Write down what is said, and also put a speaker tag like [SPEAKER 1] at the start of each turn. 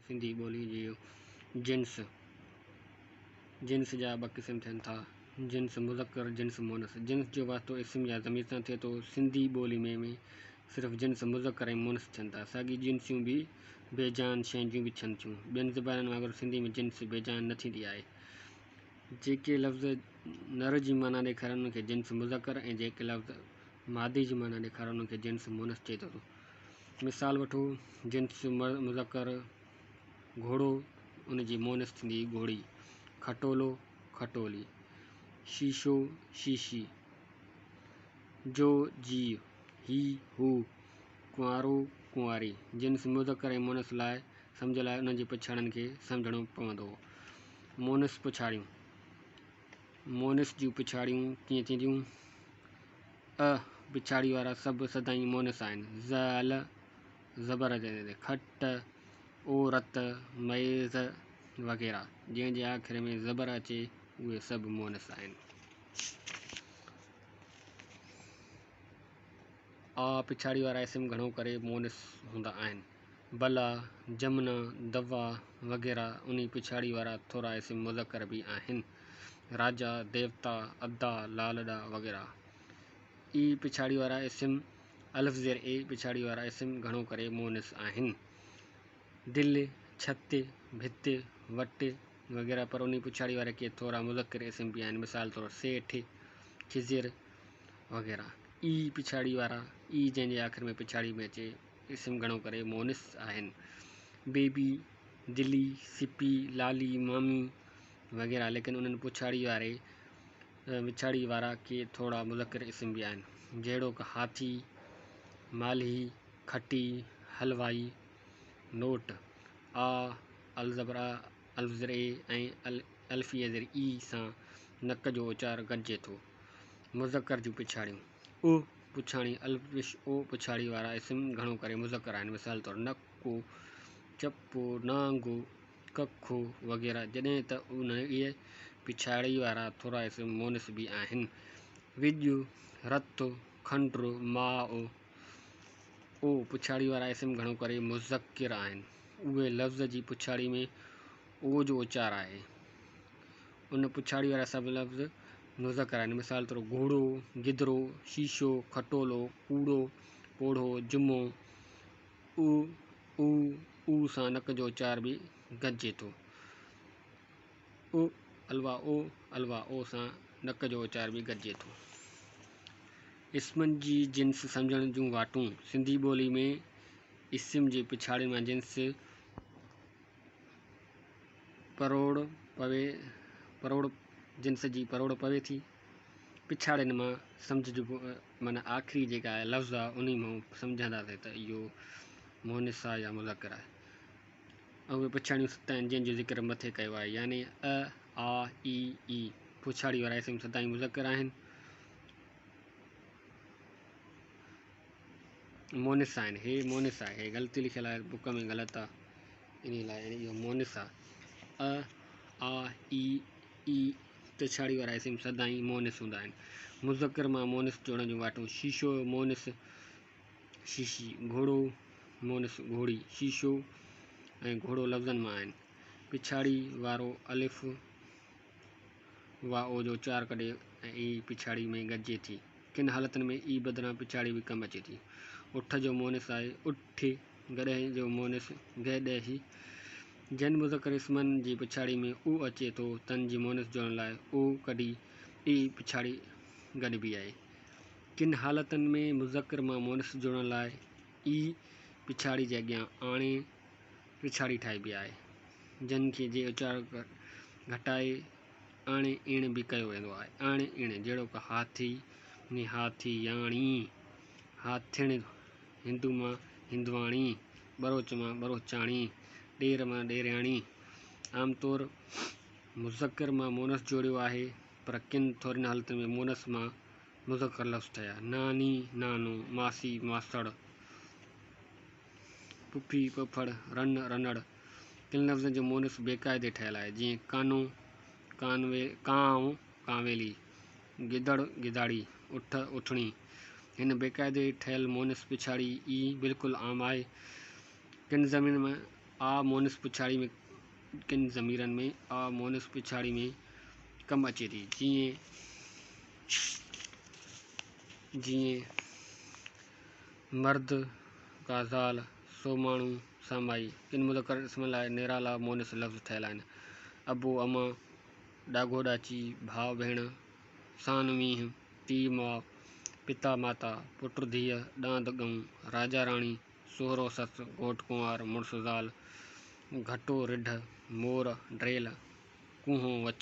[SPEAKER 1] سنڌي ٻولي جي جنس، جنس جا ٻه قسم ٿين ٿا، جنس مذڪر، جنس مونث. جنس جو واسطو اسم يا ضمير سان ٿئي ٿو. سنڌي ٻولي ۾ ۾ صرف جنس مذڪر ۽ مونث ٿين ٿا. ساڳي جنسيون به بي جان شين جون به ٿين ٿيون. ٻين زبانن وانگر سنڌي ۾ جنس بي جان نه ٿيندي آهي. جيڪي لفظ نر جي معنيٰ ڏيکارين انهن کي جنس مذڪر ۽ جيڪي لفظ مادي جي معنيٰ ڏيکارين انهن کي جنس مونث چئجي ٿو. مثال وٺو، جنس مذڪر گهوڙو ان جي مونث ٿيندي گهوڙي، کٽولو کٽولي، شيشو شيشي، جو جيء، هي هو، ڪنوارو ڪنواري. جنس مذڪر ۽ مونث لاء سمجهه لاء انهن جي پڇاڙين کي سمجهڻو پوندو. مونث پڇاڙيون، مونث جون پڇاڙيون ڪيئن ٿينديون؟ 'ا' پڇاڙي وارا سڀ سدائين مونث آهن. زال زبر جي کٽ، عورت، ميز وغيره جنهن جي آخر ۾ زبر اچي اهي سڀ مونث آهن. 'آ' پڇاڙي وارا اسم گهڻو ڪري مونث هوندا آهن. بلا، جمنا، دوا وغيره انهي پڇاڙي وارا ٿورا اسم مذڪر به آهن. راجا، ديوتا، ادا، لالڏا وغيره. اي پڇاڙي وارا اسم الف زير اي پڇاڙي وارا اسم گهڻو ڪري مونث آهن. دل، ڇت، ڀت، وٽ وغيره پر انهي پڇاڙي وارا ڪي ٿورا مذڪر اسم به آهن مثال طور سيٺ، خضر وغيره. اي پڇاڙي وارا اي جنهن جي آخر ۾ پڇاڙي ۾ اچي اسم گهڻو ڪري مونث آهن. بيبي، دلي، سپي، لالي، مامي وغيره ليڪن انهن پڇاڙي واري وڇاڙي وارا ڪي ٿورا مذڪر اسم به آهن، جهڙوڪ، هاٿي، مالهي، کٽي، حلوائي. نوٽ، آ، الزبر ا، الف زير اي ۽ الف يا زير اي سان نڪ جو اچار گڏجي ٿو. مذڪر جون پڇاڙيون، ا پڇاڙي، الف پيش او پڇاڙي وارا اسم گهڻو ڪري مذڪر آهن، مثال طور، نڪو، چپو، نانگو، ڪکو وغيره جڏهن ته انهيء پڇاڙيء وارا ٿورا اسم مونث به آهن. وڄ، رت، کنڊ، ماء، او پڇاڙيء وارا اسم گهڻو ڪري مذڪر آهن. اهي لفظ جي پڇاڙيء ۾ او جو اچار آهي. ان پڇاڙيء وارا سڀ لفظ مذڪر آهن. مثال طور گهوڙو، گدرو، شيشو، کٽولو، ڪوڙو، پوڙهو، جمعو، او، او، او سان نڪ جو اچار به گڏجي ٿو. او، الوا او، الوا او سان نڪ جو اچار به گڏجي ٿو. اسمن جي جنس سمجهڻ جون واٽون، سنڌي ٻولي ۾ اسم جي پڇاڙين مان جنس پروڙ پوي پروڙ جنس جي پروڙ پوي ٿي. پڇاڙين مان سمجهجبو معنيٰ آخري جيڪا لفظ آهي انهي مان سمجهنداسين ته اهو مونث آهي يا مذڪر آهي. اهي پڇاڙيون ست آهن جن جو ذڪر مٿي ڪيو آهي يعني ا، آ، اي، اي. پڇاڙي وارا اسم سدائين مذڪر آهن. مونث آهن. هي مونث آهي. هي غلطي لکيل آهي بڪ ۾ غلط آهي انهي لاء يعني اهو مونث آهي. ا، آ، اي، اي پڇاڙي وارا اسم سدائين مونث هوندا آهن. مذڪر مان مونث جوڙڻ جون واٽون، شيشو مونث شيشي، گهوڙو مونث گهوڙي، شيشو ۽ گهوڙو لفظن مان آهن. پڇاڙي وارو الف وا او جو اچار ڪڍي ۽ اي پڇاڙي ۾ گڏجي ٿي. ڪن حالتن ۾ اي بدران پڇاڙي به ڪم اچي ٿي. اٺ جو مونث آهي اٺ، گڏهه جو مونث گڏهي. جن مذڪر اسمن جي پڇاڙي ۾ او اچي ٿو، تن جي مونث جوڙڻ لاء او ڪڍي اي پڇاڙي گڏبي آهي. ڪن حالتن ۾ مذڪر مان مونث جوڙڻ لاء اي پڇاڙي جي اڳيان آڻي پڇاڙي ٺاهبي آهي، جن کي جي اچار گهٽائي آڻي ايڻ به ڪيو ويندو آهي. آڻي ايڻ جهڙوڪ هاٿي ۾ هاٿياڻي، هاٿڻ، هندو مان هندواڻي، ٻروچ مان ٻروچاڻي، ڏير مان ڏيرياڻي. عام طور مذڪر مان مونث جوڙيو آهي، پر ڪن ٿورين حالتن ۾ مونث مان مذڪر لفظ ٺهيا. ناني، نانو، ماسي، ماسڙ، پڦي، پڦڙ، رن، رنڙ. ڪن لفظن جو مونث بيقاعدي ٺهيل آهي، جيئن ڪانو، ڪانوي، ڪانء، ڪانويلي، گدڙ، گداڙي، اٺ، اٺڻي. هن بيقاعدي ٺهيل مونث پڇاڙي ئي بلڪل عام آهي. ڪن زمين مان آ مونث پڇاڙي ۾ ڪن ضميرن ۾ آ مونث پڇاڙي ۾ ڪم اچي ٿي، جيئن جيئن مرد ڪا زال، سو ماڻهو، سا مائي. ڪن مذڪر اسمن لاء نرالا مونث لفظ ٺهيل آهن، ابو امان، ڏاگهو ڏاچي، ڀاء ڀيڻ، سان مينهن، پيء ماء، پتا ماتا، پٽ ڌيء، ڏاند ڳئون، راجا راڻي، سهرو سس، گهوٽ ڪنوار، مڙس زال، گهٽو رڍ، مور ڊريل، ڪوهون وڇ.